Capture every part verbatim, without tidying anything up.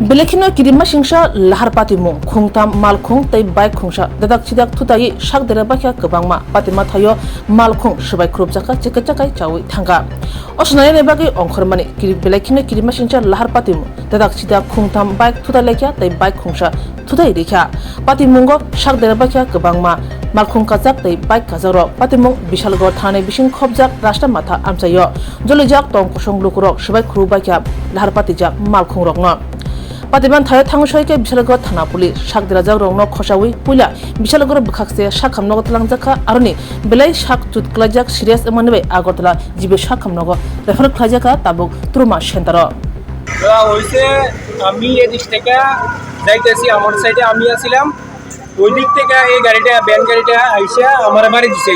Belai kheno kirimasingsa lahar patimung, khungtham malkhung tei bike khungsa dadak chidak thutaiwi sak dera baikha kwbangma. Patima thaio malkhung swbai khurupjakha, chikitsa kai chaui thangkha. O swnayani bagwi ongkhormani kiri-, belai kheno kirimasingsa lahar patimung, dadak chidak khungtham bike thutai laikha tei bike khungsa thutai rikha. Patimungo sak dera baikha kwbangma malkhung kajak tei bike kajakrok. Patimung Bisalgor thanani bising khopjak rasta matha amchaio. Jolijak tong kosong lukurok swbai khuruk baikha lahar patijak malkhungrokno. Patiman thaio thangwi soikhe Bisalgor thana police sak derajakrokno khosaui puila Bisalgor bwkhakse sakham nogo twlangjakha, aroni belai sak chut kwlaijak serious wngmani bai Agartala G B sakham nogo refer khlaijakha tabuk trauma center o. ওরা হইছে, আমি এদিক থেকে যাইতেছি, আমার সাইডে আমি আছিলাম, ওই দিক থেকে এই গাড়িটা, ভ্যান গাড়িটা আইসা আমার বাড়ি দিছে।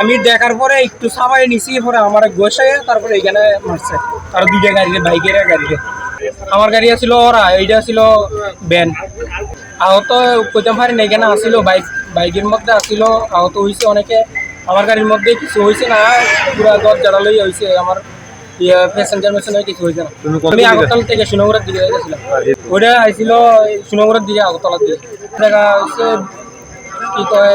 আমি দেখার পরে একটু সাবাই নিছি, পরে আমার ঘষে তারপরে এখানে মারছে। আর দুইটা গাড়িতে, বাইকের গাড়িতে। আমার গাড়ি আছিল ওরা, এইটা ছিল ভ্যান। আহত কইতাম পারি না, এখানে আসিল বাইক, বাইকের মধ্যে আসিল, আহত হইছে অনেকে। আমার গাড়ির মধ্যে কিছু হইছে না, পুরা দশ জায়গা লই হইছে। আমার ইয়ে, প্যাসেঞ্জার মেসেঞ্জার কিছু হইছে না। তুমি কোন আমি দিকে? আগরতলা থেকে সুনামুড়ার দিকে গেছিলাম। ওটা আইছিল সুনামুড়ার দিকে, আগরতলার দিকে। জায়গা হচ্ছে কি কয়,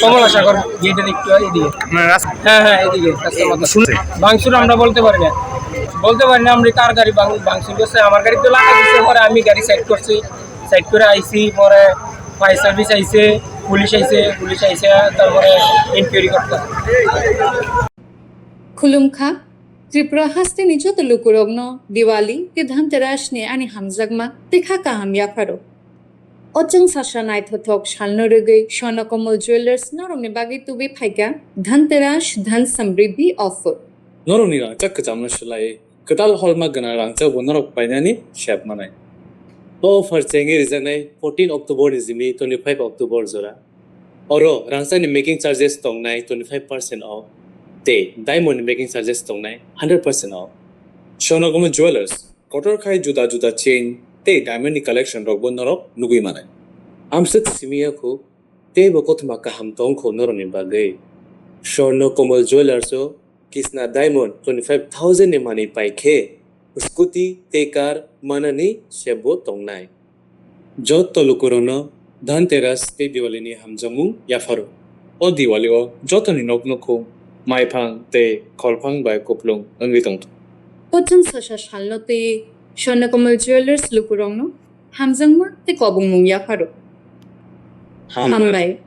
কমলা সাগর গেটের একটু এদিকে। মানে রাস্তা হ্যাঁ, হ্যাঁ, এদিকে, রাস্তার মাথায়। শুনছে? ভাঙচুর আমরা বলতে পারি না, বলতে পারি না আমরা কার গাড়ি ভাঙ-, ভাঙচুর করছে। আমার গাড়ি তো লাগাই দিচ্ছে, পরে আমি গাড়ি সাইড করছি, সাইড করে আইছি, পরে ফায়ার সার্ভিস আইছে, পুলিশ আইছে, পুলিশ আইছে, তারপরে ইনকোয়ারি করতে। Khulumkha, Tripura hasteni joto lukurokno Diwali tei Dhanteras ni ani hamjakma tei kha kaham yapharo. O chwng sasa naithothok salno rwgwi Swarnakomal Jewellers norokni bagwi tubui phaikha Dhanteras Dhan Samriddhi offer. Norokni rangchak kwchamno swlaiwi kwtal holma gwnang rangchakbo norok painani sep manai. O offer chengwi rijaknai fourteen October ni simi twenty-five October jora. Oro rangchakni making charges tongnai twenty-five percent off tei diamond ni making charges tongnai hundred percent off. Swarnakomal Jewellers kotor khai juda juda chain tei diamond ni collection rokbo norok nugwi manai. Amswk simi yakhu teibo kothoma kaham tongkho norokni bagwi. Swarnakomal Jewellers o Kisna Diamond twenty-five thousand ni manwi pai khe scooty tei car manani sebbo tongnai. Joto lukurokno Dhanteras tei Diwali ni hamjakmung yapharo. O Diwali o jotoni nok nukhung, maiphang tei kholphang bai kuplung wngwi tongthung. O chwng sasa salno twi Swarnakomal Jewellers lukurokno hamjakma tei kobongmung yapharo. Hambai. Hambai.